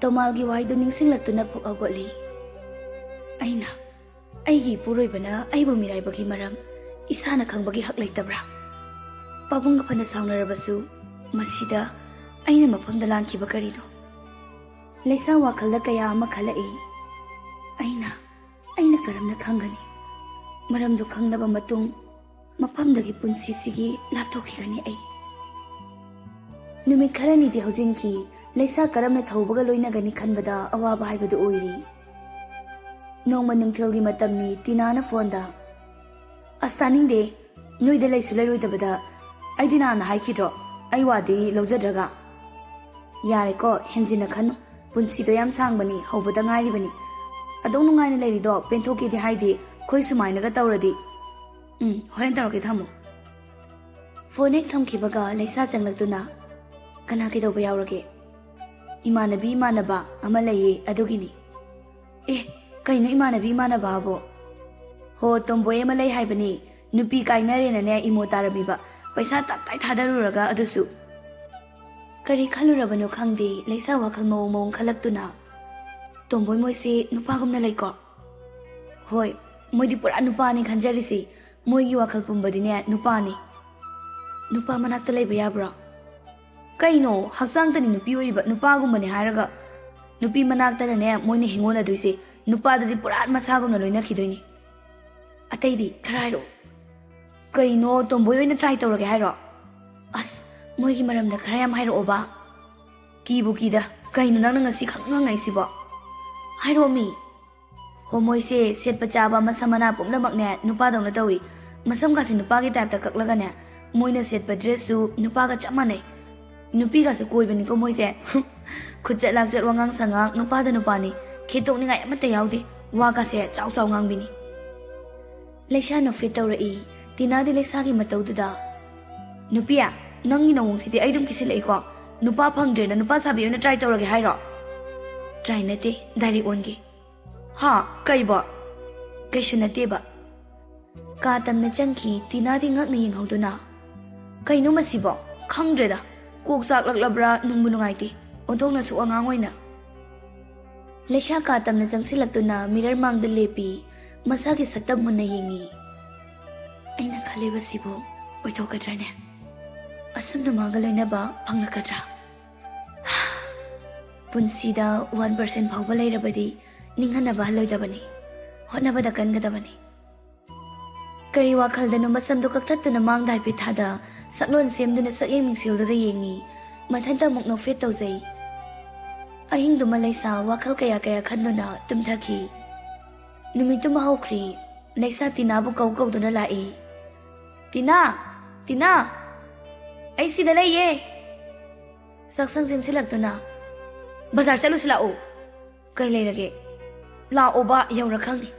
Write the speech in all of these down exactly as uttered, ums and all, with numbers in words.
ꯇꯣꯃꯥꯜꯒꯤ ꯋꯥꯍꯩꯗꯨ ꯅꯤꯡꯁꯤꯡꯂꯛꯇꯨꯅ ꯐꯨꯛ ꯍꯧꯒꯠꯂꯤ꯫ ꯑꯩꯅ, ꯑꯩꯒꯤ ꯏꯄꯨꯔꯣꯏꯕꯅ ꯑꯩꯕꯨ ꯃꯤꯔꯥꯏꯕꯒꯤ ꯃꯔꯝ ꯏꯁꯥꯅ ꯈꯪꯕꯒꯤ ꯍꯛ ꯂꯩꯇꯕ꯭ꯔꯥ? ꯄꯥꯕꯨꯡꯒ ꯐꯅ ꯁꯥꯎꯅꯔꯕꯁꯨ, ꯃꯁꯤꯗ ꯑꯩꯅ ꯃꯐꯝꯗ ꯂꯥꯟꯈꯤꯕ ꯀꯔꯤꯅꯣ? ꯂꯩꯁꯥ ꯋꯥꯈꯜꯗ ꯀꯌꯥ ꯑꯃ ꯈꯜꯂꯛꯏ꯫ ꯑꯩꯅ, ꯑꯩꯅ ꯀꯔꯝꯅ ꯈꯪꯒꯅꯤ? ꯃꯔꯝꯗꯨ ꯈꯪꯂꯕ ꯃꯇꯨꯡ ꯃꯐꯝꯗꯒꯤ ꯄꯨꯟꯁꯤꯁꯤꯒꯤ ꯂꯥꯞꯊꯣꯛꯈꯤꯒꯅꯤ ꯑꯩ꯫ ꯅꯨꯃꯤꯠ ꯈꯔꯅꯤꯗꯤ ꯍꯧꯖꯤꯟꯈꯤ꯫ ꯂꯩꯁꯥ ꯀꯔꯝꯅ ꯊꯧꯕꯒ ꯂꯣꯏꯅꯒꯅꯤ ꯈꯟꯕꯗ ꯑꯋꯥꯕ ꯍꯥꯏꯕꯗꯨ ꯑꯣꯏꯔꯤ꯫ ꯅꯣꯡꯃ ꯅꯨꯡꯊꯤꯜꯒꯤ ꯃꯇꯝꯅꯤ꯫ ꯇꯤꯅꯥꯅ ꯐꯣꯟꯗ, "ꯑꯁ, ꯇꯥꯅꯤꯡꯗꯦ꯫ ꯅꯣꯏꯗ ꯂꯩꯁꯨ ꯂꯩꯔꯣꯏꯗꯕꯗ ꯑꯩꯗꯤ ꯅꯍꯥꯟꯅ ꯍꯥꯏꯈꯤꯗ꯭ꯔꯣ, ꯑꯩ ꯋꯥꯗꯤ ꯂꯧꯖꯗ꯭ꯔꯒ?" "ꯌꯥꯔꯦꯀꯣ, ꯍꯦꯟꯖꯤꯟꯅ ꯈꯟꯅꯨ꯫ ꯄꯨꯟꯁꯤꯗꯣ ꯌꯥꯝ ꯁꯥꯡꯕꯅꯤ, ꯍꯧꯕꯗ ꯉꯥꯏꯔꯤꯕꯅꯤ꯫ ꯑꯗꯨꯛ ꯅꯨꯡꯉꯥꯏꯅ ꯂꯩꯔꯤꯗꯣ ꯄꯦꯟꯊꯣꯛꯀꯦꯗꯤ ꯍꯥꯏꯗꯦ, ꯑꯩꯈꯣꯏ ꯁꯨꯃꯥꯏꯅꯒ ꯇꯧꯔꯗꯤ꯫ ꯎꯝ, ꯍꯣꯔꯦꯟ ꯇꯧꯔꯛꯀꯦ, ꯊꯝꯃꯣ꯫" ꯐꯣꯟ ꯍꯦꯛ ꯊꯝꯈꯤꯕꯒ ꯂꯩꯁꯥ ꯆꯪꯂꯛꯇꯨꯅ, "ꯀꯅꯥ ꯀꯩꯗꯧꯕ ꯌꯥꯎꯔꯒꯦ?" "ꯏꯃꯥꯟꯅꯕꯤ ꯏꯃꯥꯟꯅꯕ ꯑꯃ ꯂꯩꯌꯦ, ꯑꯗꯨꯒꯤꯅꯤ꯫" "ꯑꯦ, ꯀꯩꯅꯣ ꯏꯃꯥꯟꯅꯕꯤ ꯏꯃꯥꯟꯅꯕ ꯍꯥꯏꯕꯣ?" "ꯍꯣ, ꯇꯣꯝꯕꯣꯏ ꯑꯃ ꯂꯩ ꯍꯥꯏꯕꯅꯤ, ꯅꯨꯄꯤ ꯀꯥꯏꯅꯔꯦꯅꯅꯦ ꯏꯃꯣ ꯇꯥꯔꯝꯃꯤꯕ, ꯄꯩꯁꯥ ꯇꯞꯇꯥꯏ ꯊꯥꯗꯔꯨꯔꯒ ꯑꯗꯨꯁꯨ꯫" ꯀꯔꯤ ꯈꯜꯂꯨꯔꯕꯅꯣ ꯈꯪꯗꯦ, ꯂꯩꯁꯥ ꯋꯥꯈꯜ ꯃꯑꯣꯡ ꯃꯑꯣꯡ ꯈꯜꯂꯛꯇꯨꯅ, "ꯇꯣꯝꯕꯣꯏ ꯃꯣꯏꯁꯦ ꯅꯨꯄꯥꯒꯨꯝꯅ ꯂꯩꯀꯣ?" "ꯍꯣꯏ, ꯃꯣꯏꯗꯤ ꯄꯨꯔꯥ ꯅꯨꯄꯥꯅꯤ ꯈꯟꯖꯔꯤꯁꯤ꯫ ꯃꯣꯏꯒꯤ ꯋꯥꯈꯜ ꯄꯨꯝꯕꯗꯤꯅꯦ ꯅꯨꯄꯥꯅꯤ꯫" "ꯅꯨꯄꯥ ꯃꯅꯥꯛꯇ ꯂꯩꯕ ꯌꯥꯕ꯭ꯔꯣ?" "ꯀꯩꯅꯣ, ꯍꯛꯆꯥꯡꯇꯅꯤ ꯅꯨꯄꯤ ꯑꯣꯏꯔꯤꯕ, ꯅꯨꯄꯥꯒꯨꯝꯕꯅꯤ ꯍꯥꯏꯔꯒ? ꯅꯨꯄꯤ ꯃꯅꯥꯛꯇꯅꯅꯦ ꯃꯣꯏꯅ ꯍꯤꯡꯒꯣꯟꯅꯗꯣꯏꯁꯦ, ꯅꯨꯄꯥꯗꯗꯤ ꯄꯨꯔꯥ ꯃꯁꯥꯒꯨꯝꯅ ꯂꯣꯏꯅꯈꯤꯗꯣꯏꯅꯤ꯫" "ꯑꯇꯩꯗꯤ ꯈꯔ ꯍꯥꯏꯔꯛꯑꯣ꯫" "ꯀꯩꯅꯣ, ꯇꯣꯝꯕꯣꯏ ꯑꯣꯏꯅ ꯇ꯭ꯔꯥꯏ ꯇꯧꯔꯒꯦ ꯍꯥꯏꯔꯣ?" "ꯑꯁ, ꯃꯣꯏꯒꯤ ꯃꯔꯝꯗ ꯈꯔ ꯌꯥꯝ ꯍꯥꯏꯔꯛꯑꯣꯕ꯫" "ꯀꯤꯕꯨ ꯀꯤꯗ, ꯀꯩꯅꯣ ꯅꯪꯅ ꯉꯁꯤ ꯈꯪ ꯍꯪꯉꯛꯏꯁꯤꯕꯣ?" "ꯍꯥꯏꯔꯛꯑꯣꯃꯤ꯫" "ꯍꯣ, ꯃꯣꯏꯁꯦ ꯁꯦꯠꯄ ꯆꯥꯕ ꯃꯁꯝ ꯃꯅꯥ ꯄꯨꯝꯅꯃꯛꯅꯦ ꯅꯨꯄꯥꯗꯧꯅ ꯇꯧꯏ꯫ ꯃꯁꯝꯒꯁꯦ ꯅꯨꯄꯥꯒꯤ ꯇꯥꯏꯞꯇ ꯀꯛꯂꯒꯅꯦ, ꯃꯣꯏꯅ ꯁꯦꯠꯄ ꯗ꯭ꯔꯦꯁꯁꯨ ꯅꯨꯄꯥꯒ ꯆꯞ ꯃꯥꯟꯅꯩ꯫ ꯅꯨꯄꯤꯒꯁꯨ ꯀꯣꯏꯕꯅꯤꯀꯣ ꯃꯣꯏꯁꯦ꯫ ꯈꯨꯆꯠ ꯂꯥꯛꯆꯠ ꯋꯥꯉꯥꯡ ꯁꯉꯥꯡ ꯅꯨꯄꯥꯗ ꯅꯨꯄꯥꯅꯤ, ꯈꯦꯠꯇꯣꯛꯅꯤꯡꯉꯥꯏ ꯑꯃꯠꯇ ꯌꯥꯎꯗꯦ, ꯋꯥꯒꯁꯦ ꯆꯥꯎ ꯆꯥꯎ ꯉꯥꯡꯕꯤꯅꯤ꯫" ꯂꯩꯁꯥ ꯅꯣꯛꯐꯦꯠ ꯇꯧꯔꯛꯏ꯫ ꯇꯤꯅꯥꯗꯤ ꯂꯩꯁꯥꯒꯤ ꯃꯇꯧꯗꯨꯗ, "ꯅꯨꯄꯤ, ꯅꯪꯒꯤ ꯅꯑꯣꯡꯁꯤꯗꯤ ꯑꯩ ꯑꯗꯨꯝ ꯀꯤꯁꯤꯜꯂꯛꯏꯀꯣ꯫ ꯅꯨꯄꯥ ꯐꯪꯗ꯭ꯔꯦꯅ ꯅꯨꯄꯥ ꯁꯥꯕꯤ ꯑꯣꯏꯅ ꯇ꯭ꯔꯥꯏ ꯇꯧꯔꯒꯦ ꯍꯥꯏꯔꯣ?" "ꯇ꯭ꯔꯥꯏ ꯅꯠꯇꯦ, ꯗꯥꯏꯔꯦꯛ ꯑꯣꯟꯒꯦ꯫" "ꯍꯥ? ꯀꯩꯕꯣ?" "ꯀꯩꯁꯨ ꯅꯠꯇꯦꯕ꯫" ꯀꯥ ꯇꯝꯅ ꯆꯪꯈꯤ꯫ ꯇꯤꯅꯥꯗꯤ ꯉꯛꯅ ꯌꯦꯡꯍꯧꯗꯨꯅ, "ꯀꯩꯅꯣ ꯃꯁꯤꯕꯣ? ꯈꯪꯗ꯭ꯔꯦꯗ꯫ ꯀꯣꯛ ꯆꯥꯛꯂꯛꯂꯕ꯭ꯔꯥ ꯅꯨꯡꯕꯨ ꯅꯨꯡꯉꯥꯏꯇꯦ꯫ ꯑꯣꯟꯊꯣꯛꯅꯁꯨ ꯑꯉꯥꯡ ꯑꯣꯏꯅ꯫ ꯂꯩꯁꯥ ꯀꯥ ꯇꯝꯅ ꯆꯪꯁꯤꯜꯂꯛꯇꯨꯅ ꯃꯤꯔꯔ ꯃꯥꯡꯗ ꯂꯦꯞꯄꯤ꯫ ꯃꯁꯥꯒꯤ ꯁꯛꯇꯝ ꯃꯨꯟꯅ ꯌꯦꯡꯉꯤ꯫ ꯑꯩꯅ ꯈꯜꯂꯤꯕꯁꯤꯕꯨ ꯑꯣꯏꯊꯣꯛꯀꯗ꯭ꯔꯅꯦ? ꯑꯁꯨꯝꯅ ꯃꯥꯒ ꯂꯣꯏꯅꯕ ꯐꯪꯂꯛꯀꯗ꯭ꯔꯥ? ꯄꯨꯟꯁꯤꯗ ꯋꯥꯟ ꯄꯥꯔꯁꯦꯟ ꯐꯥꯎꯕ ꯂꯩꯔꯕꯗꯤ ꯅꯤꯡꯍꯟꯅꯕ ꯍꯜꯂꯣꯏꯗꯕꯅꯤ, ꯍꯣꯠꯅꯕꯗ ꯀꯟꯒꯗꯕꯅꯤ꯫ ꯀꯔꯤ ꯋꯥꯈꯜꯗꯅꯣ ꯃꯁꯝꯗꯨ ꯀꯛꯊꯠꯇꯨꯅ ꯃꯥꯡꯗ ꯍꯥꯏꯐꯦꯠ ꯊꯥꯗ, ꯁꯛꯂꯣꯟ ꯁꯦꯝꯗꯨꯅ ꯁꯛꯌꯦꯡ ꯃꯤꯡꯁꯦꯜꯗꯨꯗ ꯌꯦꯡꯉꯤ꯫ ꯃꯊꯟꯇ ꯑꯃꯨꯛ ꯅꯣꯛꯐꯦꯠ ꯇꯧꯖꯩ꯫ ꯑꯍꯤꯡꯗꯨꯃ ꯂꯩꯁꯥ ꯋꯥꯈꯜ ꯀꯌꯥ ꯀꯌꯥ ꯈꯟꯗꯨꯅ ꯇꯨꯝꯊꯈꯤ꯫ ꯅꯨꯃꯤꯠꯇꯨꯃ ꯍꯧꯈ꯭ꯔꯤ꯫ ꯂꯩꯁꯥ ꯇꯤꯅꯥꯕꯨ ꯀꯧ ꯀꯧꯗꯨꯅ ꯂꯥꯛꯏ꯫ "ꯇꯤꯅꯥ! ꯇꯤꯅꯥ! ꯑꯩ ꯁꯤꯗ ꯂꯩꯌꯦ!" ꯆꯥꯛꯁꯪ ꯆꯦꯟꯁꯤꯜꯂꯛꯇꯨꯅ, "ꯕꯖꯥꯔ ꯆꯠꯂꯨꯁꯤ ꯂꯥꯛꯑꯣ꯫ ꯀꯩ ꯂꯩꯔꯒꯦ? ꯂꯥꯛꯑꯣꯕ, ꯌꯧꯔ ꯈꯪꯅꯤ꯫"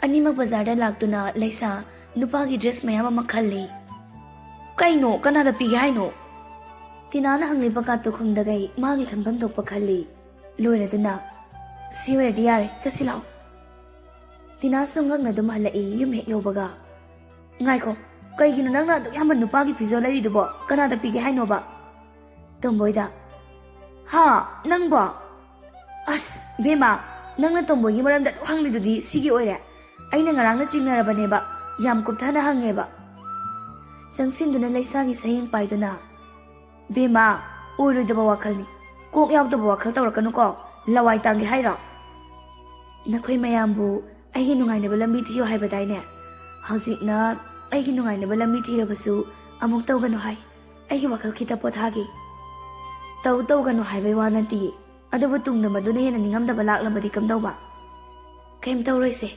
ꯑꯅꯤꯃꯛ ꯕꯖꯥꯔꯗ ꯂꯥꯛꯇꯨꯅ ꯂꯩꯁꯥ ꯅꯨꯄꯥꯒꯤ ꯗ꯭ꯔꯦꯁ ꯃꯌꯥꯝ ꯑꯃ ꯈꯜꯂꯤ꯫ "ꯀꯩꯅꯣ? ꯀꯅꯥꯗ ꯄꯤꯒꯦ ꯍꯥꯏꯅꯣ?" ꯇꯤꯅꯥꯅ ꯍꯪꯂꯤꯕ ꯀꯥꯠꯇꯨ ꯈꯨꯝꯗꯒꯩ ꯃꯥꯒꯤ ꯈꯟꯐꯝ ꯊꯣꯛꯄ ꯈꯜꯂꯤ꯫ ꯂꯣꯏꯔꯗꯨꯅ, "ꯁꯤ ꯑꯣꯏꯔꯗꯤ ꯌꯥꯔꯦ, ꯆꯠꯁꯤ ꯂꯥꯛꯑꯣ꯫" ꯇꯤꯅꯥꯁꯨ ꯉꯛꯅ ꯑꯗꯨꯝ ꯍꯜꯂꯛꯏ꯫ ꯌꯨꯝ ꯍꯦꯛ ꯌꯧꯕꯒ, "ꯉꯥꯏꯈꯣ, ꯀꯩꯒꯤꯅꯣ ꯅꯪꯅ ꯑꯗꯨꯛ ꯌꯥꯝꯕ ꯅꯨꯄꯥꯒꯤ ꯐꯤꯖꯣꯜ ꯂꯩꯔꯤꯗꯨꯕꯣ? ꯀꯅꯥꯗ ꯄꯤꯒꯦ ꯍꯥꯏꯅꯣꯕ?" ꯇꯣꯝꯕꯣꯏꯗ꯫ "ꯍꯥ? ꯅꯪꯕꯣ? ꯑꯁ, ꯕꯦꯝꯃ, ꯅꯪꯅ ꯇꯣꯝꯕꯣꯏꯒꯤ ꯃꯔꯝꯗ ꯑꯗꯨꯛ ꯍꯪꯂꯤꯗꯨꯗꯤ ꯁꯤꯒꯤ ꯑꯣꯏꯔꯦ꯫ ꯑꯩꯅ ꯉꯔꯥꯡꯅ ꯆꯤꯡꯅꯔꯕꯅꯦꯕ, ꯌꯥꯝ ꯀꯨꯞꯊꯅ ꯍꯪꯉꯦꯕ꯫" ꯆꯪꯁꯤꯟꯗꯨꯅ ꯂꯩꯁꯥꯒꯤ ꯁꯌꯦꯡ ꯄꯥꯏꯗꯨꯅ, "ꯕꯦꯝꯃ, ꯑꯣꯏꯔꯣꯏꯗꯕ ꯋꯥꯈꯜꯅꯤ꯫ ꯀꯣꯛ ꯌꯥꯎꯗꯕ ꯋꯥꯈꯜ ꯇꯧꯔꯛꯀꯅꯨꯀꯣ, ꯂꯋꯥꯏ ꯇꯥꯡꯒꯦ ꯍꯥꯏꯔꯣ? ꯅꯈꯣꯏ ꯃꯌꯥꯝꯕꯨ ꯑꯩꯒꯤ ꯅꯨꯡꯉꯥꯏꯅꯕ ꯂꯝꯕꯤ ꯊꯤꯌꯣ ꯍꯥꯏꯕꯗꯥꯏꯅꯦ? ꯍꯧꯖꯤꯛꯅ ꯑꯩꯒꯤ ꯅꯨꯡꯉꯥꯏꯅꯕ ꯂꯝꯕꯤ ꯊꯤꯔꯕꯁꯨ ꯑꯃꯨꯛ ꯇꯧꯒꯅꯨ ꯍꯥꯏ꯫ ꯑꯩꯒꯤ ꯋꯥꯈꯜ ꯈꯤꯇ ꯄꯣꯊꯥꯒꯦ꯫" "ꯇꯧ ꯇꯧꯒꯅꯨ ꯍꯥꯏꯕꯩ ꯋꯥ ꯅꯠꯇꯤꯌꯦ, ꯑꯗꯨꯕꯨ ꯇꯨꯡꯗ ꯃꯗꯨꯅ ꯍꯦꯟꯅ ꯅꯤꯡꯉꯝꯗꯕ ꯂꯥꯛꯂꯕꯗꯤ ꯀꯝꯗꯧꯕ?" "ꯀꯩꯝ ꯇꯧꯔꯣꯏꯁꯦ꯫"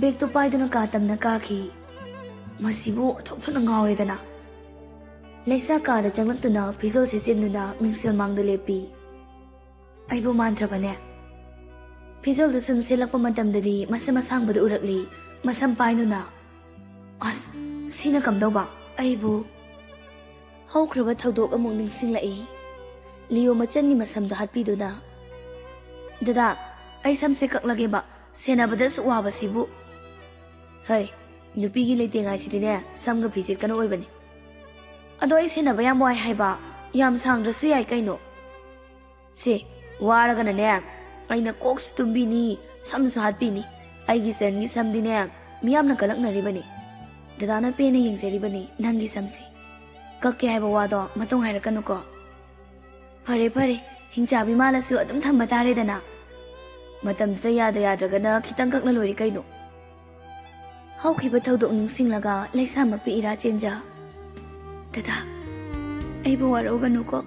ꯕꯦꯒꯇꯨ ꯄꯥꯏꯗꯨꯅ ꯀꯥ ꯇꯝꯅ ꯀꯥꯈꯤ꯫ ꯃꯁꯤꯕꯨ ꯑꯣꯟꯊꯣꯛ ꯊꯣꯛꯅ ꯉꯥꯎꯔꯦꯗꯅ꯫ ꯂꯩꯁꯥ ꯀꯥꯗ ꯆꯪꯂꯛꯇꯨꯅ ꯐꯤꯖꯣꯜ ꯁꯦꯠꯆꯤꯟꯗꯨꯅ ꯃꯤꯡꯁꯦꯜ ꯃꯥꯡꯗ ꯂꯦꯞꯄꯤ꯫ "ꯑꯩꯕꯨ ꯃꯥꯟꯗ꯭ꯔꯕꯅꯦ?" ꯐꯤꯖꯣꯜꯗꯨ ꯁꯨꯝ ꯁꯦꯠꯂꯛꯄ ꯃꯇꯝꯗꯗꯤ ꯃꯁꯝ ꯑꯁꯥꯡꯕꯗꯨ ꯎꯔꯛꯂꯤ꯫ ꯃꯁꯝ ꯄꯥꯏꯗꯨꯅ, "ꯑꯁ, ꯁꯤꯅ ꯀꯝꯗꯧꯕ? ꯑꯩꯕꯨ?" ꯍꯧꯈ꯭ꯔꯕ ꯊꯧꯗꯣꯛ ꯑꯃꯨꯛ ꯅꯤꯡꯁꯤꯡꯂꯛꯏ꯫ ꯂꯤꯌꯣ ꯃꯆꯟꯒꯤ ꯃꯁꯝꯗꯣ ꯍꯥꯠꯄꯤꯗꯨꯅ, "ꯗꯗꯥ, ꯑꯩ ꯁꯝꯁꯦ ꯀꯛꯂꯒꯦꯕ, ꯁꯦꯟꯅꯕꯗ ꯑꯁꯨꯛ ꯋꯥꯕꯁꯤꯕꯨ꯫" "ꯍꯩ, ꯅꯨꯄꯤꯒꯤ ꯂꯩꯇꯦꯡ ꯍꯥꯏꯁꯤꯗꯤꯅꯦ, ꯁꯝꯒ ꯐꯤꯖꯦꯠꯀꯅ ꯑꯣꯏꯕꯅꯤ꯫ ꯑꯗꯣ ꯑꯩ ꯁꯦꯟꯅꯕ ꯌꯥꯝ ꯋꯥꯏ ꯍꯥꯏꯕ, ꯌꯥꯝ ꯁꯥꯡꯗ꯭ꯔꯁꯨ ꯌꯥꯏ ꯀꯩꯅꯣ꯫ ꯁꯦ, ꯋꯥꯔꯒꯅꯅꯦ, ꯑꯩꯅ ꯀꯣꯛꯁꯨ ꯇꯨꯝꯕꯤꯅꯤ, ꯁꯝꯁꯨ ꯍꯥꯠꯄꯤꯅꯤ꯫ ꯑꯩꯒꯤ ꯆꯟꯒꯤ ꯁꯝꯗꯤꯅꯦ, ꯃꯤꯌꯥꯝꯅ ꯀꯂꯛꯅꯔꯤꯕꯅꯤ꯫ ꯗꯗꯥꯅ ꯄꯦꯟꯅ ꯌꯦꯡꯖꯔꯤꯕꯅꯤ ꯅꯪꯒꯤ ꯁꯝꯁꯤ꯫ ꯀꯛꯀꯦ ꯍꯥꯏꯕ ꯋꯥꯗꯣ ꯃꯇꯨꯡ ꯍꯥꯏꯔꯛꯀꯅꯨꯀꯣ꯫ ꯐꯔꯦ ꯐꯔꯦ, ꯍꯤꯡꯆꯥꯕꯤ ꯃꯥꯜꯂꯁꯨ ꯑꯗꯨꯝ ꯊꯝꯕ ꯇꯥꯔꯦꯗꯅ꯫ ꯃꯇꯝꯗꯨꯗ ꯌꯥꯗ ꯌꯥꯗ꯭ꯔꯒꯅ ꯈꯤꯇꯪ ꯀꯛꯂ ꯂꯣꯏꯔꯦ ꯀꯩꯅꯣ꯫ ꯍꯧꯈꯤꯕ ꯊꯧꯗꯣꯛ ꯅꯤꯡꯁꯤꯡꯂꯒ ꯂꯩꯁꯥ ꯃꯄꯤ ꯏꯔꯥ ꯆꯦꯟꯖ꯫ ꯗꯗꯥ, ꯑꯩꯕꯨ ꯋꯥꯔꯧꯒꯅꯨꯀꯣ꯫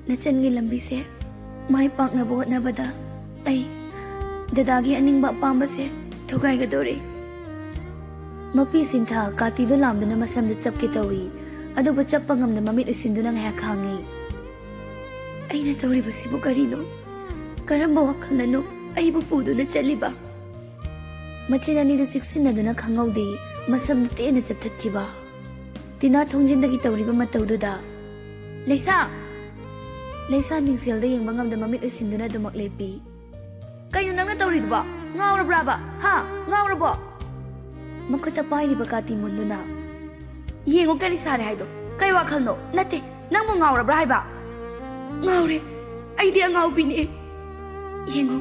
ꯅꯆꯟꯒꯤ ꯂꯝꯕꯤꯁꯦ ꯃꯥꯏ ꯄꯥꯛꯅꯕ ꯍꯣꯠꯅꯕꯗ ꯑꯩ ꯗꯗꯥꯒꯤ ꯑꯅꯤꯡꯕ ꯑꯄꯥꯝꯕꯁꯦ ꯊꯨꯒꯥꯏꯒꯗꯧꯔꯦ꯫ ꯃꯄꯤ ꯁꯤꯟꯊ ꯀꯥꯇꯤꯗꯨ ꯂꯥꯝꯗꯨꯅ ꯃꯁꯝꯗ ꯆꯞꯀꯦ ꯇꯧꯏ, ꯑꯗꯨꯕꯨ ꯆꯞꯄ ꯉꯝꯗ ꯃꯃꯤꯠ ꯎꯏꯁꯤꯟꯗꯨꯅ ꯉꯥꯏꯍꯥꯛ ꯈꯥꯡꯉꯤ꯫ ꯑꯩꯅ ꯇꯧꯔꯤꯕꯁꯤꯕꯨ ꯀꯔꯤꯅꯣ? ꯀꯔꯝꯕ ꯋꯥꯈꯜꯅꯅꯣ ꯑꯩꯕꯨ ꯄꯨꯗꯨꯅ ꯆꯠꯂꯤꯕ? ꯃꯆꯤꯟ ꯑꯅꯤꯗꯨ ꯆꯤꯛꯁꯤꯟꯅꯗꯨꯅ ꯈꯪꯍꯧꯗꯦ, ꯃꯁꯝꯗꯨ ꯇꯦꯟꯅ ꯆꯞꯊꯠꯈꯤꯕ꯫ ꯇꯤꯅꯥ ꯊꯣꯡꯖꯤꯟꯗꯒꯤ ꯇꯧꯔꯤꯕ ꯃꯇꯧꯗꯨꯗ, "ꯂꯩꯁꯥ!" ꯂꯩꯁꯥ ꯃꯤꯡꯁꯦꯜꯗ ꯌꯦꯡꯕ ꯉꯝꯗ ꯃꯃꯤꯠ ꯎꯏꯁꯤꯟꯗꯨꯅ ꯑꯗꯨꯃꯛ ꯂꯦꯞꯄꯤ꯫ "ꯀꯩꯅꯣ ꯅꯪꯅ ꯇꯧꯔꯤꯗꯨꯕꯣ? ꯉꯥꯎꯔꯕ꯭ꯔꯥꯕ? ꯍꯥ? ꯉꯥꯎꯔꯕꯣ?" ꯃꯈꯨꯠꯇ ꯄꯥꯏꯔꯤꯕ ꯀꯥꯇꯤ ꯃꯨꯟꯗꯨꯅ, "ꯌꯦꯡꯉꯣ ꯀꯔꯤ ꯁꯥꯔꯦ ꯍꯥꯏꯗꯣ꯫ ꯀꯩ ꯋꯥꯈꯜꯅꯣ? ꯅꯠꯇꯦ, ꯅꯪꯕꯨ ꯉꯥꯎꯔꯕ꯭ꯔꯥ ꯍꯥꯏꯕ?" "ꯉꯥꯎꯔꯦ꯫ ꯑꯩꯗꯤ ꯑꯉꯥꯎꯕꯤꯅꯦ꯫ ꯌꯦꯡꯉꯣ,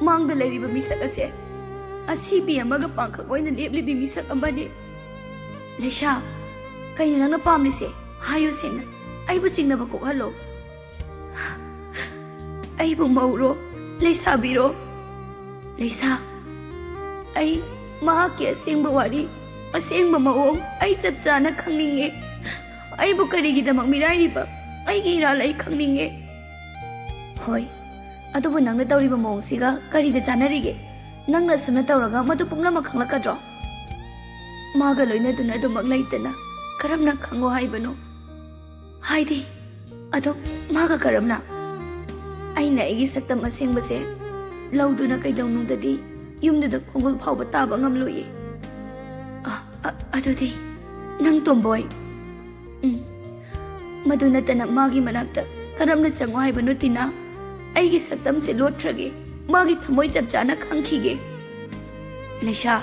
ꯃꯥꯡꯗ ꯂꯩꯔꯤꯕ ꯃꯤꯁꯛ ꯑꯁꯦ ꯑꯁꯤꯕꯤ ꯑꯃꯒ ꯄꯥꯡꯈꯛ ꯑꯣꯏꯅ ꯂꯦꯞꯂꯤꯕꯤ ꯃꯤꯁꯛ ꯑꯃꯅꯤ꯫" "ꯂꯩꯁꯥ, ꯀꯩꯅꯣ ꯅꯪꯅ ꯄꯥꯝꯂꯤꯁꯦ? ꯍꯥꯏꯌꯨ ꯁꯦꯡꯅ꯫ ꯑꯩꯕꯨ ꯆꯤꯡꯅꯕ ꯀꯣꯛꯍꯜꯂꯣ꯫ ꯑꯩꯕꯨ ꯃꯧꯔꯣ, ꯂꯩꯁꯥꯕꯤꯔꯣ?" "ꯂꯩꯁꯥ, ꯑꯩ ꯃꯍꯥꯛꯀꯤ ꯑꯁꯦꯡꯕ ꯋꯥꯔꯤ, ꯑꯁꯦꯡꯕ ꯃꯑꯣꯡ ꯑꯩ ꯆꯞ ꯆꯥꯅ ꯈꯪꯅꯤꯡꯉꯦ꯫ ꯑꯩꯕꯨ ꯀꯔꯤꯒꯤꯗꯃꯛ ꯃꯤꯔꯥꯏꯔꯤꯕ ꯑꯩꯒꯤ ꯏꯔꯥꯜ ꯑꯩ ꯈꯪꯅꯤꯡꯉꯦ꯫" "ꯍꯣꯏ, ꯑꯗꯨꯕꯨ ꯅꯪꯅ ꯇꯧꯔꯤꯕ ꯃꯑꯣꯡꯁꯤꯒ ꯀꯔꯤꯗ ꯆꯥꯟꯅꯔꯤꯒꯦ? ꯅꯪꯅ ꯑꯁꯨꯝꯅ ꯇꯧꯔꯒ ꯃꯗꯨ ꯄꯨꯝꯅꯃꯛ ꯈꯪꯂꯛꯀꯗ꯭ꯔꯣ? ꯃꯥꯒ ꯂꯣꯏꯅꯗꯨꯅ ꯑꯗꯨꯃꯛ ꯂꯩꯇꯅ ꯀꯔꯝꯅ ꯈꯪꯉꯣ ꯍꯥꯏꯕꯅꯣ? ꯍꯥꯏꯗꯤ, ꯑꯗꯨꯝ ꯃꯥꯒ ꯀꯔꯝꯅ? ꯑꯩꯅ ꯑꯩꯒꯤ ꯁꯛꯇꯝ ꯑꯁꯦꯡꯕꯁꯦ ꯂꯧꯗꯨꯅ ꯀꯩꯗꯧꯅꯨꯡꯗꯗꯤ ꯌꯨꯝꯗꯨꯗ ꯈꯣꯡꯒꯨꯜ ꯐꯥꯎꯕ ꯇꯥꯕ ꯉꯝꯂꯣꯏꯌꯦ꯫ ꯑ, ꯑ, ꯑꯗꯨꯗꯤ ꯅꯪ ꯇꯣꯝꯕꯣꯏ?" "ꯎꯝ, ꯃꯗꯨ ꯅꯠꯇꯅ ꯃꯥꯒꯤ ꯃꯅꯥꯛꯇ ꯀꯔꯝꯅ ꯆꯪꯉꯣ ꯍꯥꯏꯕꯅꯣ, ꯇꯤꯅꯥ? ꯑꯩꯒꯤ ꯁꯛꯇꯝꯁꯦ ꯂꯣꯠꯈ꯭ꯔꯒꯦ, ꯃꯥꯒꯤ ꯊꯃꯣꯏ ꯆꯞ ꯆꯥꯅ ꯈꯪꯈꯤꯒꯦ꯫" "ꯂꯩꯁꯥ,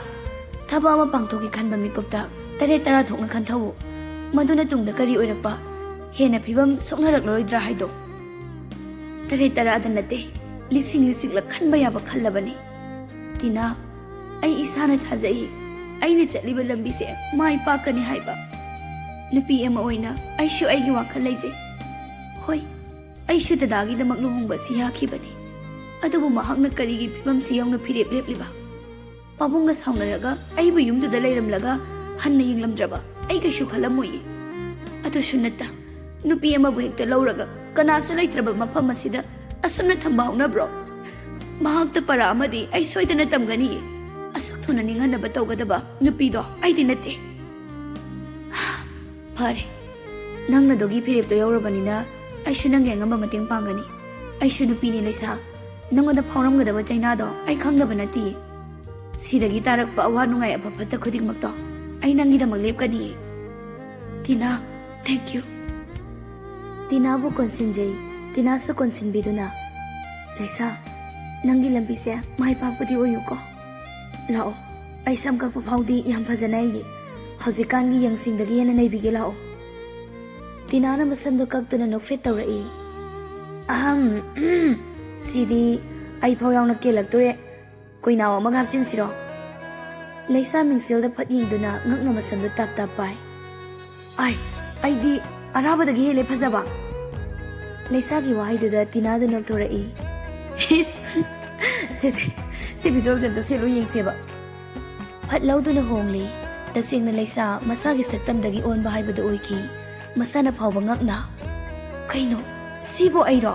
ꯊꯕꯛ ꯑꯃ ꯄꯥꯡꯊꯣꯛꯀꯦ ꯈꯟꯕ ꯃꯤꯀꯨꯞꯇ ꯇꯔꯦꯠ ꯇꯔꯥ ꯊꯣꯛꯅ ꯈꯟꯊꯧꯑꯣ꯫ ꯃꯗꯨꯅ ꯇꯨꯡꯗ ꯀꯔꯤ ꯑꯣꯏꯔꯛꯄ, ꯍꯦꯟꯅ ꯐꯤꯕꯝ ꯁꯣꯛꯅꯔꯛꯂꯔꯣꯏꯗ꯭ꯔꯥ ꯍꯥꯏꯗꯣ꯫" ꯇꯔꯦꯠ ꯇꯔꯥꯗ ꯅꯠꯇꯦ, ꯂꯤꯁꯤꯡ ꯂꯤꯁꯤꯡꯂꯛ ꯈꯟꯕ ꯌꯥꯕ ꯈꯜꯂꯕꯅꯤ꯫ ꯇꯤꯅꯥ, ꯑꯩ ꯏꯁꯥꯅ ꯊꯥꯖꯩ, ꯑꯩꯅ ꯆꯠꯂꯤꯕ ꯂꯝꯕꯤꯁꯦ ꯃꯥꯏ ꯄꯥꯛꯀꯅꯤ ꯍꯥꯏꯕ꯫ ꯅꯨꯄꯤ ꯑꯃ ꯑꯣꯏꯅ ꯑꯩꯁꯨ ꯑꯩꯒꯤ ꯋꯥꯈꯜ ꯂꯩꯖꯩ꯫ ꯍꯣꯏ, ꯑꯩꯁꯨ ꯗꯗꯥꯒꯤꯗꯃꯛ ꯂꯨꯍꯣꯡꯕ ꯑꯁꯤ ꯌꯥꯈꯤꯕꯅꯤ, ꯑꯗꯨꯕꯨ ꯃꯍꯥꯛꯅ ꯀꯔꯤꯒꯤ ꯐꯤꯕꯝꯁꯤ ꯌꯧꯅ ꯐꯤꯔꯦꯞ ꯂꯦꯞꯂꯤꯕ? ꯄꯥꯕꯨꯡꯒ ꯁꯥꯎꯅꯔꯒ ꯑꯩꯕꯨ ꯌꯨꯝꯗꯨꯗ ꯂꯩꯔꯝꯂꯒ ꯍꯟꯅ ꯌꯦꯡꯂꯝꯗ꯭ꯔꯕ ꯑꯩ ꯀꯩꯁꯨ ꯈꯜꯂꯝꯃꯣꯏꯌꯦ꯫ ꯑꯗꯨꯁꯨ ꯅꯠꯇ, ꯅꯨꯄꯤ ꯑꯃꯕꯨ ꯍꯦꯛꯇ ꯂꯧꯔꯒ ꯀꯅꯥꯁꯨ ꯂꯩꯇ꯭ꯔꯕ ꯃꯐꯝ ꯑꯁꯤꯗ ꯑꯁꯨꯝꯅ ꯊꯝꯕ ꯍꯧꯅꯕ꯭ꯔꯣ? ꯃꯍꯥꯛꯇ ꯄꯔꯥ ꯑꯃꯗꯤ ꯑꯩ ꯁꯣꯏꯗꯅ ꯇꯝꯒꯅꯤꯌꯦ꯫ ꯑꯁꯨꯛ ꯊꯨꯅ ꯅꯤꯡꯍꯟꯅꯕ ꯇꯧꯒꯗꯕ ꯅꯨꯄꯤꯗꯣ ꯑꯩꯗꯤ ꯅꯠꯇꯦ꯫ ꯐꯔꯦ, ꯅꯪꯅ ꯗꯣꯒꯤ ꯐꯤꯔꯦꯞꯇꯣ ꯌꯧꯔꯕꯅꯤꯅ ꯑꯩꯁꯨ ꯅꯪꯒꯤ ꯑꯉꯝꯕ ꯃꯇꯦꯡ ꯄꯥꯡꯒꯅꯤ꯫ ꯑꯩꯁꯨ ꯅꯨꯄꯤꯅꯤ ꯂꯩꯁꯥ, ꯅꯪꯉꯣꯟꯗ ꯐꯥꯎꯔꯝꯒꯗꯕ ꯆꯩꯅꯥꯗꯣ ꯑꯩ ꯈꯪꯗꯕ ꯅꯠꯇꯤꯌꯦ꯫ ꯁꯤꯗꯒꯤ ꯇꯥꯔꯛꯄ ꯑꯋꯥ ꯅꯨꯡꯉꯥꯏ ꯑꯐ ꯐꯠꯇ ꯈꯨꯗꯤꯡꯃꯛꯇꯣ ꯑꯩ ꯅꯪꯒꯤꯗꯃꯛ ꯂꯦꯞꯀꯅꯤꯌꯦ꯫ ꯇꯤꯅꯥ, thank you꯫ ꯇꯤꯅꯥꯕꯨ ꯀꯣꯟꯁꯤꯟꯖꯩ, ꯇꯤꯅꯥꯁꯨ ꯀꯣꯟꯁꯤꯟꯕꯤꯗꯨꯅ, ꯂꯩꯁꯥ, ꯅꯪꯒꯤ ꯂꯝꯕꯤꯁꯦ ꯃꯥꯏ ꯄꯥꯛꯄꯗꯤ ꯑꯣꯏꯌꯨꯀꯣ꯫ ꯂꯥꯛꯑꯣ, ꯑꯩ ꯁꯝ ꯀꯛꯄ ꯐꯥꯎꯗꯤ ꯌꯥꯝ ꯐꯖꯅ ꯍꯩꯌꯦ꯫ ꯍꯧꯖꯤꯛꯀꯥꯟꯒꯤ ꯌꯪꯁꯤꯡꯗꯒꯤ ꯍꯦꯟꯅ ꯅꯩꯕꯤꯒꯦ, ꯂꯥꯛꯑꯣ꯫ ꯇꯤꯅꯥꯅ ꯃꯁꯝꯗꯣ ꯀꯛꯇꯨꯅ ꯅꯣꯛꯐꯦꯠ ꯇꯧꯔꯛꯏ꯫ ꯑꯍꯝ, ꯎꯝ, ꯁꯤꯗꯤ ꯑꯩ ꯐꯥꯎ ꯌꯥꯎꯅ ꯀꯦꯜꯂꯛꯇꯣꯔꯦ꯫ ꯀꯨꯏꯅꯥꯎ ꯑꯃꯒ ꯍꯥꯞꯆꯤꯟꯁꯤꯔꯣ? ꯂꯩꯁꯥ ꯃꯤꯡꯁꯦꯜꯗ ꯐꯠ ꯌꯦꯡꯗꯨꯅ ꯉꯛꯅ ꯃꯁꯝꯗꯣ ꯇꯥꯞ ꯇꯥꯞ ꯄꯥꯏ꯫ ꯑꯥꯏ, ꯑꯩꯗꯤ ꯑꯔꯥꯕꯗꯒꯤ ꯍꯦꯜꯂꯦ ꯐꯖꯕ꯫ ꯂꯩꯁꯥꯒꯤ ꯋꯥꯍꯩꯗꯨꯗ ꯇꯤꯅꯥꯗꯨ ꯅꯣꯛꯊꯣꯔꯛꯏ꯫ ꯏꯁ, ꯁꯦ, ꯁꯦ, ꯁꯤ ꯐꯤꯖꯣꯜꯁꯦ ꯑꯝꯇ ꯁꯦꯠꯂꯨ ꯌꯦꯡꯁꯦꯕ꯫ ꯐꯠ ꯂꯧꯗꯨꯅ ꯍꯣꯡꯂꯤ꯫ ꯇꯁꯦꯡꯅ ꯂꯩꯁꯥ ꯃꯁꯥꯒꯤ ꯁꯛꯇꯝꯗꯒꯤ ꯑꯣꯟꯕ ꯍꯥꯏꯕꯗꯨ ꯑꯣꯏꯈꯤ꯫ ꯃꯁꯥꯅ ꯐꯥꯎꯕ ꯉꯛꯅ, "ꯀꯩꯅꯣ, ꯁꯤꯕꯨ ꯑꯩꯔꯣ?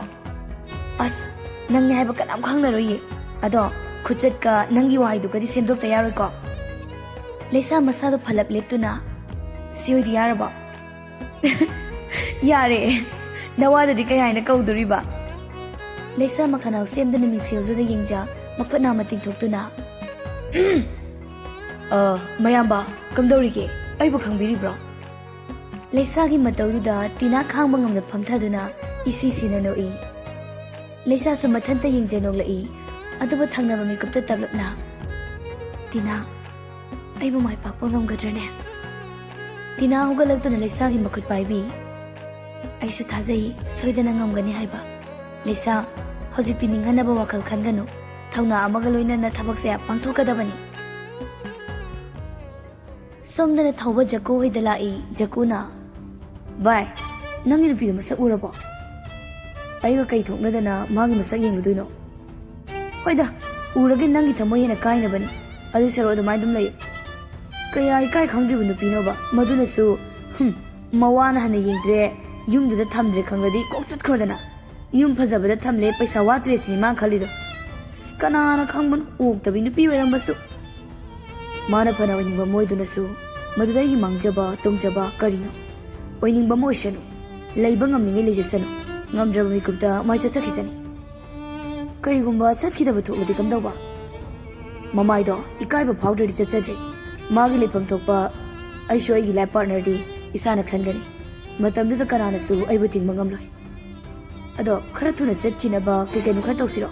ꯑꯁ, ꯅꯪꯅꯦ ꯍꯥꯏꯕ ꯀꯅꯥꯝ ꯈꯪꯂꯔꯣꯏꯌꯦ꯫ ꯑꯗꯣ, ꯈꯨꯆꯠꯀ ꯅꯪꯒꯤ ꯋꯥꯍꯩꯗꯨꯒꯗꯤ ꯁꯦꯝꯗꯣꯛꯇ ꯌꯥꯔꯣꯏꯀꯣ?" ꯂꯩꯁꯥ ꯃꯁꯥꯗꯣ ꯐꯂꯞ ꯂꯦꯞꯇꯨꯅ, "ꯁꯤ ꯑꯣꯏꯗꯤ ꯌꯥꯔꯕꯣ?" "ꯌꯥꯔꯦ꯫ ꯅꯋꯥꯗꯗꯤ ꯀꯩ ꯍꯥꯏꯅ ꯀꯧꯗꯣꯔꯤꯕ?" ꯂꯩꯁꯥ ꯃꯈꯅꯥꯎ ꯁꯦꯝꯗꯨꯅ ꯃꯤꯡꯁꯦꯜꯗꯨꯗ ꯌꯦꯡꯖ, ꯃꯈꯨꯠ ꯅꯥꯝꯃ ꯇꯤꯡꯊꯣꯛꯇꯨꯅ, "ꯑ, ꯃꯌꯥꯝꯕ, ꯀꯝꯗꯧꯔꯤꯒꯦ? ꯑꯩꯕꯨ ꯈꯪꯕꯤꯔꯤꯕ꯭ꯔꯣ?" ꯂꯩꯁꯥꯒꯤ ꯃꯇꯧꯗꯨꯗ ꯇꯤꯅꯥ ꯈꯥꯡꯕ ꯉꯝꯅ ꯐꯝꯊꯗꯨꯅ ꯏꯁꯤ ꯁꯤꯅ ꯅꯣꯛꯏ꯫ ꯂꯩꯁꯥꯁꯨ ꯃꯊꯟꯇ ꯌꯦꯡꯖ ꯅꯣꯛꯂꯛꯏ꯫ ꯑꯗꯨꯕꯨ ꯊꯪꯅꯕ ꯃꯤꯀꯨꯞꯇ ꯇꯞꯂꯞꯅ, "ꯇꯤꯅꯥ, ꯑꯩꯕꯨ ꯃꯥꯏ ꯄꯥꯛꯄ ꯉꯝꯒꯗ꯭ꯔꯅꯦ?" ꯇꯤꯅꯥ ꯍꯧꯒꯠꯂꯛꯇꯨꯅ ꯂꯩꯁꯥꯒꯤ ꯃꯈꯨꯠ ꯄꯥꯏꯕꯤ꯫ "ꯑꯩꯁꯨ ꯊꯥꯖꯩ, ꯁꯣꯏꯗꯅ ꯉꯝꯒꯅꯤ ꯍꯥꯏꯕ꯫ ꯂꯩꯁꯥ, ꯍꯧꯖꯤꯛꯇꯤ ꯅꯤꯡꯍꯟꯅꯕ ꯋꯥꯈꯜ ꯈꯟꯒꯅꯨ꯫ ꯊꯧꯅꯥ ꯑꯃꯒ ꯂꯣꯏꯅꯅ ꯊꯕꯛꯁꯦ ꯄꯥꯡꯊꯣꯛꯀꯗꯕꯅꯤ꯫ ꯁꯣꯝꯗꯅ ꯊꯧꯕ ꯖꯀꯨ ꯍꯣꯏꯗ ꯂꯥꯛꯏ꯫ ꯖꯀꯨꯅ, "ꯚꯥꯏ, ꯅꯪꯒꯤ ꯅꯨꯄꯤꯗꯣ ꯃꯁꯛ ꯎꯔꯕꯣ? ꯑꯩꯒ ꯀꯩ ꯊꯣꯛꯅꯗꯅ ꯃꯥꯒꯤ ꯃꯁꯛ ꯌꯦꯡꯂꯨꯗꯣꯏꯅꯣ? ꯍꯣꯏꯗ, ꯎꯔꯒ ꯅꯪꯒꯤ ꯊꯃꯣꯏ ꯍꯦꯟꯅ ꯀꯥꯏꯅꯕꯅꯤ꯫ ꯑꯗꯨ ꯁꯔꯨꯛ ꯑꯗꯨꯃꯥꯏꯅ ꯑꯗꯨꯝ ꯂꯩꯌꯨ꯫ ꯀꯌꯥ ꯏꯀꯥꯏ ꯈꯪꯗ꯭ꯔꯤꯕ ꯅꯨꯄꯤꯅꯣꯕ ꯃꯗꯨꯅꯁꯨ꯫ ꯍꯨꯝ, ꯃꯋꯥꯅ ꯍꯟꯅ ꯌꯦꯡꯗ꯭ꯔꯦ, ꯌꯨꯝꯗꯨꯗ ꯊꯝꯗ꯭ꯔꯦ ꯈꯪꯂꯗꯤ ꯀꯣꯛ ꯆꯠꯈ꯭ꯔꯣꯗꯅ꯫ ꯌꯨꯝ ꯐꯖꯕꯗ ꯊꯝꯂꯦ, ꯄꯩꯁꯥ ꯋꯥꯠꯇ꯭ꯔꯦ ꯁꯤꯅꯤ ꯃꯥꯅ ꯈꯜꯂꯤꯗꯣ꯫ ꯑꯁ, ꯀꯅꯥꯅ ꯈꯪꯕꯅꯣ, ꯑꯣꯛꯇꯕꯤ ꯅꯨꯄꯤ ꯑꯣꯏꯔꯝꯕꯁꯨ꯫ ꯃꯥꯅ ꯐꯅ ꯑꯣꯏꯅꯤꯡꯕ ꯑꯃ ꯑꯣꯏꯗꯨꯅꯁꯨ, ꯃꯗꯨꯗ ꯑꯩꯒꯤ ꯃꯥꯡꯖꯕ ꯇꯣꯡꯖꯕ ꯀꯔꯤꯅꯣ? ꯑꯣꯏꯅꯤꯡꯕ ꯑꯃ ꯑꯣꯏꯁꯅꯨ, ꯂꯩꯕ ꯉꯝꯅꯤꯡꯉꯩ ꯂꯩꯖꯁꯅꯨ, ꯉꯝꯗ꯭ꯔꯕ ꯃꯤꯀꯨꯞꯇ ꯃꯥꯏ ꯆꯠꯆꯈꯤꯁꯅꯤ꯫ ꯀꯩꯒꯨꯝꯕ ꯆꯠꯈꯤꯗꯕ ꯊꯣꯛꯂꯗꯤ ꯀꯝꯗꯧꯕ? ꯃꯃꯥꯏꯗꯣ ꯏꯀꯥꯏꯕ ꯐꯥꯎꯗ꯭ꯔꯗꯤ ꯆꯠꯆꯗ꯭ꯔꯦ꯫ ꯃꯥꯒꯤ ꯂꯩꯐꯝ ꯊꯣꯛꯄ ꯑꯩꯁꯨ ꯑꯩꯒꯤ life partnerꯗꯤ ꯏꯁꯥꯅ ꯈꯟꯒꯅꯤ꯫ ꯃꯇꯝꯗꯨꯗ ꯀꯅꯥꯅꯁꯨ ꯑꯩꯕꯨ ꯊꯤꯡꯕ ꯉꯝꯂꯣꯏ꯫ ꯑꯗꯣ ꯈꯔ ꯊꯨꯅ ꯆꯠꯈꯤꯅꯕ ꯀꯩ ꯀꯩꯅꯣ ꯈꯔ ꯇꯧꯁꯤꯔꯣ?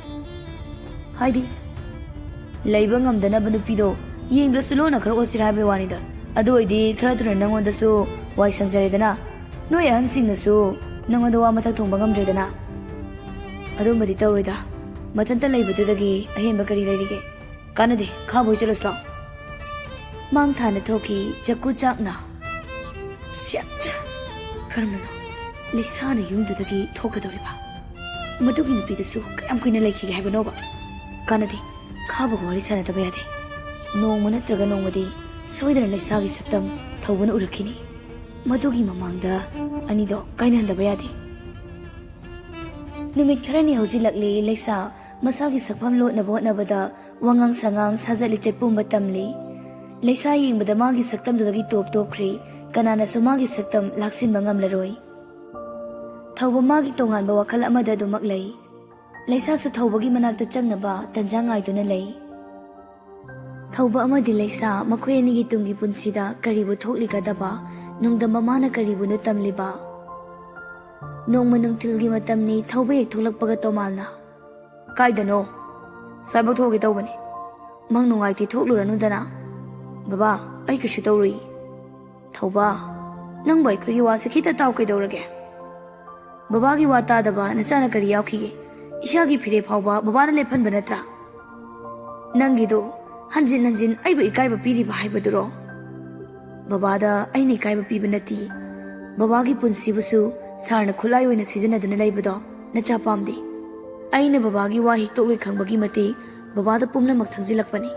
ꯍꯥꯏꯗꯤ, ꯂꯩꯕ ꯉꯝꯗꯅꯕ ꯅꯨꯄꯤꯗꯣ ꯌꯦꯡꯗ꯭ꯔꯁꯨ ꯂꯣꯟꯅ ꯈꯔ ꯑꯣꯠꯁꯤꯔꯥ ꯍꯥꯏꯕꯩ ꯋꯥꯅꯤꯗ꯫ ꯑꯗꯨ ꯑꯣꯏꯗꯤ ꯈꯔ ꯊꯨꯅ ꯅꯪꯉꯣꯟꯗꯁꯨ ꯋꯥꯏ ꯁꯪꯖꯔꯦꯗꯅ, ꯅꯣꯏ ꯑꯍꯟꯁꯤꯡꯅꯁꯨ ꯅꯪꯉꯣꯟꯗ ꯋꯥ ꯃꯊꯛ ꯊꯣꯡꯕ ꯉꯝꯗ꯭ꯔꯦꯗꯅ꯫ ꯑꯗꯨꯝꯕꯗꯤ ꯇꯧꯔꯣꯏꯗ꯫ ꯃꯊꯟꯇ ꯂꯩꯕꯗꯨꯗꯒꯤ ꯑꯍꯦꯟꯕ ꯀꯔꯤ ꯂꯩꯔꯤꯒꯦ? ꯀꯥꯟꯅꯗꯦ, ꯈꯥꯕꯣꯏ ꯆꯠꯂꯁꯤ ꯂꯥꯎ꯫ ꯃꯥꯡ ꯊꯥꯅ ꯊꯣꯛꯈꯤ ꯖꯀꯨ ꯆꯥꯛꯅ꯫ ꯁ꯭ꯌꯠ! ꯀꯔꯝꯕꯅꯣ ꯂꯩꯁꯥꯅ ꯌꯨꯝꯗꯨꯗꯒꯤ ꯊꯣꯛꯀꯗꯧꯔꯤꯕ? ꯃꯗꯨꯒꯤ ꯅꯨꯄꯤꯗꯨꯁꯨ ꯀꯌꯥꯝ ꯀꯨꯏꯅ ꯂꯩꯈꯤꯒꯦ ꯍꯥꯏꯕꯅꯣꯕ? ꯀꯥꯟꯅꯗꯦ, ꯈꯥꯕꯒ ꯋꯥꯔꯤ ꯁꯥꯟꯅꯗꯕ ꯌꯥꯗꯦ꯫ ꯅꯣꯡꯃ ꯅꯠꯇ꯭ꯔꯒ ꯅꯣꯡꯃꯗꯤ ꯁꯣꯏꯗꯅ ꯂꯩꯁꯥꯒꯤ ꯁꯛꯇꯝ ꯊꯧꯕꯅ ꯎꯔꯛꯈꯤꯅꯤ꯫ ꯃꯗꯨꯒꯤ ꯃꯃꯥꯡꯗ ꯑꯅꯤꯗꯣ ꯀꯥꯏꯅꯍꯟꯗꯕ ꯌꯥꯗꯦ꯫ ꯅꯨꯃꯤꯠ ꯈꯔꯅꯤ ꯍꯧꯖꯤꯜꯂꯛꯂꯤ ꯂꯩꯁꯥ ꯃꯁꯥꯒꯤ ꯁꯛꯐꯝ ꯂꯣꯠꯅꯕ ꯍꯣꯠꯅꯕꯗ ꯋꯥꯉꯥꯡ ꯁꯉꯥꯡ, ꯁꯥꯖꯠ ꯂꯤꯆꯠ ꯄꯨꯝꯕ ꯇꯝꯂꯤ꯫ ꯂꯩꯁꯥ ꯌꯦꯡꯕꯗ ꯃꯥꯒꯤ ꯁꯛꯇꯝꯗꯨꯗꯒꯤ ꯇꯣꯞ ꯇꯣꯞꯈ꯭ꯔꯦ꯫ ꯀꯅꯥꯅꯁꯨ ꯃꯥꯒꯤ ꯁꯛꯇꯝ ꯂꯥꯛꯁꯤꯟꯕ ꯉꯝꯂꯔꯣꯏ꯫ ꯊꯧꯕ ꯃꯥꯒꯤ ꯇꯣꯉꯥꯟꯕ ꯋꯥꯈꯜ ꯑꯃꯗ ꯑꯗꯨꯃꯛ ꯂꯩ꯫ ꯂꯩꯁꯥꯁꯨ ꯊꯧꯕꯒꯤ ꯃꯅꯥꯛꯇ ꯆꯪꯅꯕ ꯇꯟꯖꯥ ꯉꯥꯏꯗꯨꯅ ꯂꯩ꯫ ꯊꯧꯕ ꯑꯃꯗꯤ ꯂꯩꯁꯥ ꯃꯈꯣꯏ ꯑꯅꯤꯒꯤ ꯇꯨꯡꯒꯤ ꯄꯨꯟꯁꯤꯗ ꯀꯔꯤꯕꯨ ꯊꯣꯛꯂꯤꯒꯗꯕ ꯅꯣꯡꯗꯝꯕ ꯃꯥꯅ ꯀꯔꯤꯕꯨꯅꯣ ꯇꯝꯂꯤꯕ? ꯅꯣꯡꯃ ꯅꯨꯡꯊꯤꯜꯒꯤ ꯃꯇꯝꯅꯤ, ꯊꯧꯕ ꯍꯦꯛ ꯊꯣꯛꯂꯛꯄꯒ ꯇꯣꯃꯥꯜꯅ, "ꯀꯥꯏꯗꯅꯣ? ꯁ꯭ꯋꯥꯏꯐꯥꯎ ꯊꯣꯛꯑꯒꯦ ꯇꯧꯕꯅꯤ꯫ ꯃꯪ ꯅꯨꯡꯉꯥꯏꯇꯦ, ꯊꯣꯛꯂꯨꯔꯅꯨꯗꯅ꯫" "ꯕꯕꯥ, ꯑꯩ ꯀꯩꯁꯨ ꯇꯧꯔꯨꯏ꯫" "ꯊꯧꯕ, ꯅꯪꯕꯨ ꯑꯩꯈꯣꯏꯒꯤ ꯋꯥꯁꯦ ꯈꯤꯇ ꯇꯥꯎ ꯀꯩꯗꯧꯔꯒꯦ?" ꯕꯕꯥꯒꯤ ꯋꯥ ꯇꯥꯗꯕ ꯅꯆꯥꯅ ꯀꯔꯤ ꯌꯥꯎꯈꯤꯒꯦ? ꯏꯁꯥꯒꯤ ꯐꯤꯔꯦꯞ ꯐꯥꯎꯕ ꯕꯕꯥꯅ ꯂꯦꯞꯍꯟꯕ ꯅꯠꯇ꯭ꯔꯥ? ꯅꯪꯒꯤꯗꯣ ꯍꯟꯖꯤꯟ ꯍꯟꯖꯤꯟ ꯑꯩꯕꯨ ꯏꯀꯥꯏꯕ ꯄꯤꯔꯤꯕ ꯍꯥꯏꯕꯗꯨꯔꯣ? ꯕꯕꯥꯗ ꯑꯩꯅ ꯏꯀꯥꯏꯕ ꯄꯤꯕ ꯅꯠꯇꯦ꯫ ꯕꯕꯥꯒꯤ ꯄꯨꯟꯁꯤꯕꯨꯁꯨ ꯁꯥꯔꯅ ꯈꯨꯠꯂꯥꯏ ꯑꯣꯏꯅ ꯁꯤꯖꯤꯟꯅꯗꯨꯅ ꯂꯩꯕꯗꯣ ꯅꯆꯥ ꯄꯥꯝꯗꯦ꯫ ꯑꯩꯅ ꯕꯕꯥꯒꯤ ꯋꯥ ꯍꯤꯛꯇꯣꯛꯂꯣꯏ ꯈꯪꯕꯒꯤ ꯃꯇꯤꯛ ꯕꯕꯥꯗ ꯄꯨꯝꯅꯃꯛ ꯊꯪꯖꯤꯜꯂꯛꯄꯅꯤ꯫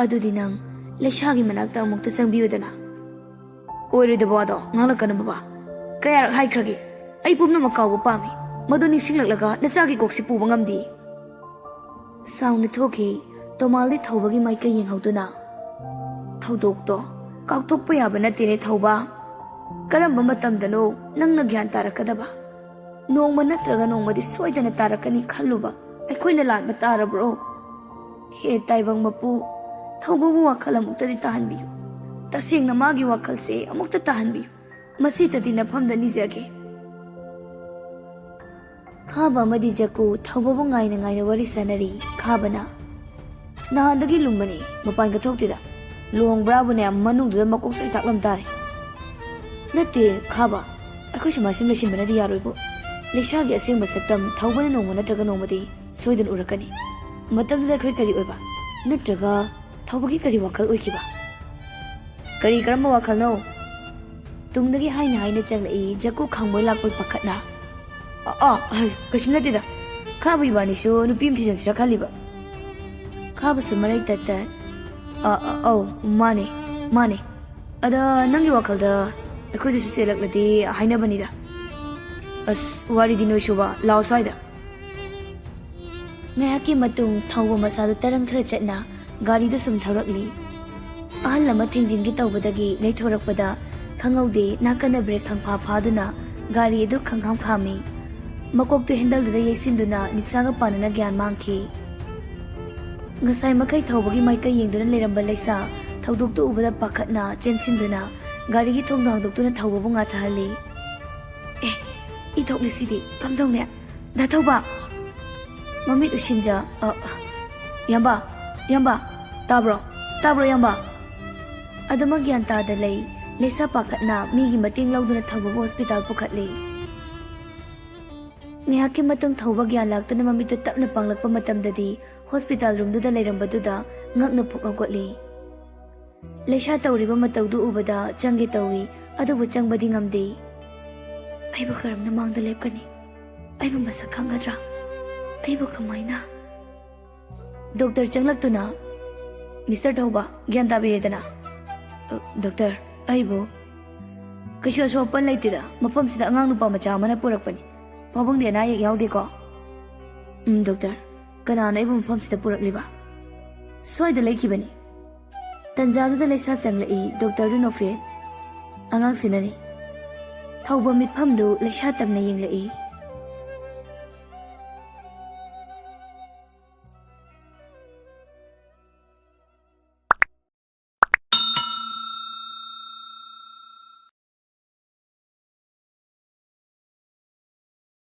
ꯑꯗꯨꯗꯤ ꯅꯪ ꯂꯩꯁꯥꯒꯤ ꯃꯅꯥꯛꯇ ꯑꯃꯨꯛꯇ ꯆꯪꯕꯤꯌꯨꯗꯅ꯫ ꯑꯣꯏꯔꯣꯏꯗꯕ ꯋꯥꯗꯣ ꯉꯥꯡꯂꯛꯀꯅꯨ ꯕꯕꯥ꯫ ꯀꯌꯥꯔꯛ ꯍꯥꯏꯈ꯭ꯔꯒꯦ? ꯑꯩ ꯄꯨꯝꯅꯃꯛ ꯀꯥꯎꯕ ꯄꯥꯝꯃꯤ꯫ ꯃꯗꯨ ꯅꯤꯡꯁꯤꯡꯂꯛꯂꯒ ꯅꯆꯥꯒꯤ ꯀꯣꯛꯁꯤ ꯄꯨꯕ ꯉꯝꯗꯦ꯫ ꯁꯥꯎꯅ ꯊꯣꯛꯈꯤ꯫ ꯇꯣꯃꯥꯜꯗꯤ ꯊꯧꯕꯒꯤ ꯃꯥꯏꯀꯩ ꯌꯦꯡꯍꯧꯗꯨꯅ, "ꯊꯧꯗꯣꯛꯇꯣ ꯀꯥꯎꯊꯣꯛꯄ ꯌꯥꯕ ꯅꯠꯇꯦꯅꯦ ꯊꯧꯕ꯫ ꯀꯔꯝꯕ ꯃꯇꯝꯗꯅꯣ ꯅꯪꯅ ꯒ꯭ꯌꯥꯟ ꯇꯥꯔꯛꯀꯗꯕ? ꯅꯣꯡꯃ ꯅꯠꯇ꯭ꯔꯒ ꯅꯣꯡꯃꯗꯤ ꯁꯣꯏꯗꯅ ꯇꯥꯔꯛꯀꯅꯤ ꯈꯜꯂꯨꯕ ꯑꯩꯈꯣꯏꯅ ꯂꯥꯟꯕ ꯇꯥꯔꯕ꯭ꯔꯣ? ꯍꯦ ꯇꯥꯏꯕꯪ ꯃꯄꯨ, ꯊꯧꯕꯕꯨ ꯋꯥꯈꯜ ꯑꯃꯨꯛꯇꯗꯤ ꯇꯥꯍꯟꯕꯤꯌꯨ꯫ ꯇꯁꯦꯡꯅ ꯃꯥꯒꯤ ꯋꯥꯈꯜꯁꯦ ꯑꯃꯨꯛꯇ ꯇꯥꯍꯟꯕꯤꯌꯨ꯫ ꯃꯁꯤꯗꯗꯤ ꯅꯐꯝꯗ ꯅꯤꯖꯒꯦ꯫" ꯈꯥꯕ ꯑꯃꯗꯤ ꯖꯀꯨ ꯊꯧꯕꯕꯨ ꯉꯥꯏꯅ ꯉꯥꯏꯅ ꯋꯥꯔꯤ ꯁꯥꯟꯅꯔꯤ꯫ ꯈꯥꯕꯅ, "ꯅꯍꯥꯟꯗꯒꯤ ꯂꯨꯝꯕꯅꯤ, ꯃꯄꯥꯟꯒ ꯊꯣꯛꯇꯦꯗ꯫ ꯂꯨꯍꯣꯡꯕ꯭ꯔꯥꯕꯨꯅꯦ ꯃꯅꯨꯡꯗꯨꯗ ꯃꯀꯣꯛ ꯁꯣꯏ ꯆꯥꯛꯂꯝ ꯇꯥꯔꯦ꯫" "ꯅꯠꯇꯦ ꯈꯥꯕ, ꯑꯩꯈꯣꯏ ꯁꯨꯃꯥꯏ ꯁꯨꯝ ꯂꯩꯁꯤꯟꯕꯅꯗꯤ ꯌꯥꯔꯣꯏꯕꯨ꯫ ꯂꯩꯁꯥꯒꯤ ꯑꯁꯦꯡꯕ ꯁꯛꯇꯝ ꯊꯧꯕꯅ ꯅꯣꯡꯃ ꯅꯠꯇ꯭ꯔꯒ ꯅꯣꯡꯃꯗꯤ ꯁꯣꯏꯗꯅ ꯎꯔꯛꯀꯅꯤ꯫ ꯃꯇꯝꯗꯨꯗ ꯑꯩꯈꯣꯏ ꯀꯔꯤ ꯑꯣꯏꯕ? ꯅꯠꯇ꯭ꯔꯒ ꯊꯧꯕꯒꯤ ꯀꯔꯤ ꯋꯥꯈꯜ ꯑꯣꯏꯈꯤꯕ?" "ꯀꯔꯤ, ꯀꯔꯝꯕ ꯋꯥꯈꯜꯅꯣ?" ꯇꯨꯡꯗꯒꯤ ꯍꯥꯏꯅ ꯍꯥꯏꯅ ꯆꯪꯂꯛꯏ꯫ ꯖꯀꯨ ꯈꯪꯕꯣꯏ ꯂꯥꯛꯄꯣꯏ ꯄꯥꯈꯠꯅ, "ꯑ, ꯑ, ꯍꯩ, ꯀꯩꯁꯨ ꯅꯠꯇꯦꯗ꯫ ꯈꯥꯕ ꯏꯕꯥꯅꯤꯁꯨ ꯅꯨꯄꯤ ꯑꯃ ꯊꯤꯖꯤꯟꯁꯤꯔ ꯈꯜꯂꯤꯕ꯫" ꯈꯥꯕꯁꯨ ꯃꯔꯩ ꯇꯠ ꯇꯠ, "ꯑ, ꯑ, ꯑꯧ, ꯃꯥꯅꯦ, ꯃꯥꯅꯦ꯫ ꯑꯗ ꯅꯪꯒꯤ ꯋꯥꯈꯜꯗ ꯑꯩꯈꯣꯏꯗꯁꯨ ꯆꯦꯜꯂꯛꯂꯗꯤ ꯍꯥꯏꯅꯕꯅꯤꯗ꯫" "ꯑꯁ, ꯋꯥꯔꯤꯗꯤ ꯅꯣꯏꯁꯨꯕ, ꯂꯥꯛꯑꯣ ꯁ꯭ꯋꯥꯏꯗ꯫" ꯉꯥꯏꯍꯥꯛꯀꯤ ꯃꯇꯨꯡ ꯊꯧꯕ ꯃꯁꯥꯗꯨ ꯇꯔꯪ ꯈꯔ ꯆꯠꯅ ꯒꯥꯔꯤꯗꯨ ꯁꯨꯝ ꯊꯧꯔꯛꯂꯤ꯫ ꯑꯍꯜ ꯑꯃ ꯊꯦꯡꯖꯤꯟꯒꯦ ꯇꯧꯕꯗꯒꯤ ꯂꯩꯊꯣꯔꯛꯄꯗ ꯈꯪꯍꯧꯗꯦ ꯅꯥꯀꯟꯗ ꯕ꯭ꯔꯦꯛ ꯈꯪꯐꯥ ꯐꯥꯗꯨꯅ ꯒꯥꯔꯤ ꯑꯗꯨ ꯈꯪꯈꯥꯝ ꯈꯥꯝꯃꯤ꯫ ꯃꯀꯣꯛꯇꯨ ꯍꯦꯟꯗꯜꯗꯨꯗ ꯌꯩꯁꯤꯟꯗꯨꯅ ꯅꯤꯁꯥꯒ ꯄꯥꯟꯅꯅ ꯒ꯭ꯌꯥꯟ ꯃꯥꯡꯈꯤ꯫ ꯉꯁꯥꯏ ꯃꯈꯩ ꯊꯧꯕꯒꯤ ꯃꯥꯏꯀꯩ ꯌꯦꯡꯗꯨꯅ ꯂꯩꯔꯝꯕ ꯂꯩꯁꯥ ꯊꯧꯗꯣꯛꯇꯨ ꯎꯕꯗ ꯄꯥꯈꯠꯅ ꯆꯦꯟꯁꯤꯟꯗꯨꯅ ꯒꯥꯔꯤꯒꯤ ꯊꯣꯡꯗꯣ ꯍꯥꯡꯗꯣꯛꯇꯨꯅ ꯊꯧꯕꯕꯨ ꯉꯥꯊꯍꯜꯂꯤ꯫ "ꯑꯦ, ꯏ ꯊꯣꯛꯂꯤꯁꯤꯗꯤ ꯀꯝꯗꯧꯅꯦ? ꯗꯥ ꯊꯧꯕ!" ꯃꯃꯤꯠ ꯎꯏꯁꯤꯟꯖ, "ꯑ, ꯏꯌꯥꯝꯕ, ꯏꯌꯥꯝꯕ, ꯇꯥꯕ꯭ꯔꯣ? ꯇꯥꯕ꯭ꯔꯣ, ꯏꯌꯥꯝꯕ?" ꯑꯗꯨꯃꯛ ꯒ꯭ꯌꯥꯟ ꯇꯥꯗ ꯂꯩ꯫ ꯂꯩꯁꯥ ꯄꯥꯈꯠꯅ ꯃꯤꯒꯤ ꯃꯇꯦꯡ ꯂꯧꯗꯨꯅ ꯊꯧꯕꯕꯨ ꯍꯣꯁꯄꯤꯇꯥꯜ ꯄꯨꯈꯠꯂꯤ꯫ ꯉꯥꯏꯍꯥꯛꯀꯤ ꯃꯇꯨꯡ ꯊꯧꯕ ꯒ꯭ꯌꯥꯟ ꯂꯥꯛꯇꯨꯅ ꯃꯃꯤꯠꯇꯨ ꯇꯞꯅ ꯄꯥꯡꯂꯛꯄ ꯃꯇꯝꯗꯗꯤ ꯍꯣꯁꯄꯤꯇꯥꯜ ꯔꯨꯝꯗꯨꯗ ꯂꯩꯔꯝꯕꯗꯨꯗ ꯉꯛꯅ ꯐꯨꯛ ꯍꯧꯒꯠꯂꯤ꯫ ꯂꯩꯁꯥ ꯇꯧꯔꯤꯕ ꯃꯇꯧꯗꯨ ꯎꯕꯗ ꯆꯪꯒꯦ ꯇꯧꯏ, ꯑꯗꯨꯕꯨ ꯆꯪꯕꯗꯤ ꯉꯝꯗꯦ꯫ ꯑꯩꯕꯨ ꯀꯔꯝꯅ ꯃꯥꯡꯗ ꯂꯦꯞꯀꯅꯤ? ꯑꯩꯕꯨ ꯃꯁꯛ ꯈꯪꯒꯗ꯭ꯔꯥ? ꯑꯩꯕꯨ ꯀꯃꯥꯏꯅ? ꯗꯣꯛꯇꯔ ꯆꯪꯂꯛꯇꯨꯅ, "ꯃꯤꯁꯇꯔ ꯊꯧꯕ, ꯒ꯭ꯌꯥꯟ ꯇꯥꯕꯤꯔꯦꯗꯅ?" "ꯑ, ꯗꯣꯛꯇꯔ, ꯑꯩꯕꯨ?" "ꯀꯩꯁꯨ ꯑꯁꯣꯛ ꯑꯄꯟ ꯂꯩꯇꯦꯗ, ꯃꯐꯝꯁꯤꯗ ꯑꯉꯥꯡ ꯅꯨꯄꯥ ꯃꯆꯥ ꯑꯃꯅ ꯄꯨꯔꯛꯄꯅꯤ꯫ ꯐꯥꯕꯨꯡꯗꯤ ꯑꯅꯥ ꯑꯌꯦꯛ ꯌꯥꯎꯗꯦꯀꯣ?" "ꯎꯝ, ꯗꯣꯛꯇꯔ, ꯀꯅꯥꯅ ꯑꯩꯕꯨ ꯃꯐꯝꯁꯤꯗ ꯄꯨꯔꯛꯂꯤꯕ?" "ꯁ꯭ꯋꯥꯏꯗ ꯂꯩꯈꯤꯕꯅꯤ꯫" ꯇꯟꯖꯥꯗꯨꯗ ꯂꯩꯁꯥ ꯆꯪꯂꯛꯏ, ꯗꯣꯛꯇꯔꯗꯨ ꯅꯣꯛꯐꯦꯠ꯫ "ꯑꯉꯥꯡꯁꯤꯅꯅꯤ꯫" ꯊꯧꯕ ꯃꯤꯠꯐꯝꯗꯨ ꯂꯩꯁꯥ ꯇꯝꯅ ꯌꯦꯡꯂꯛꯏ꯫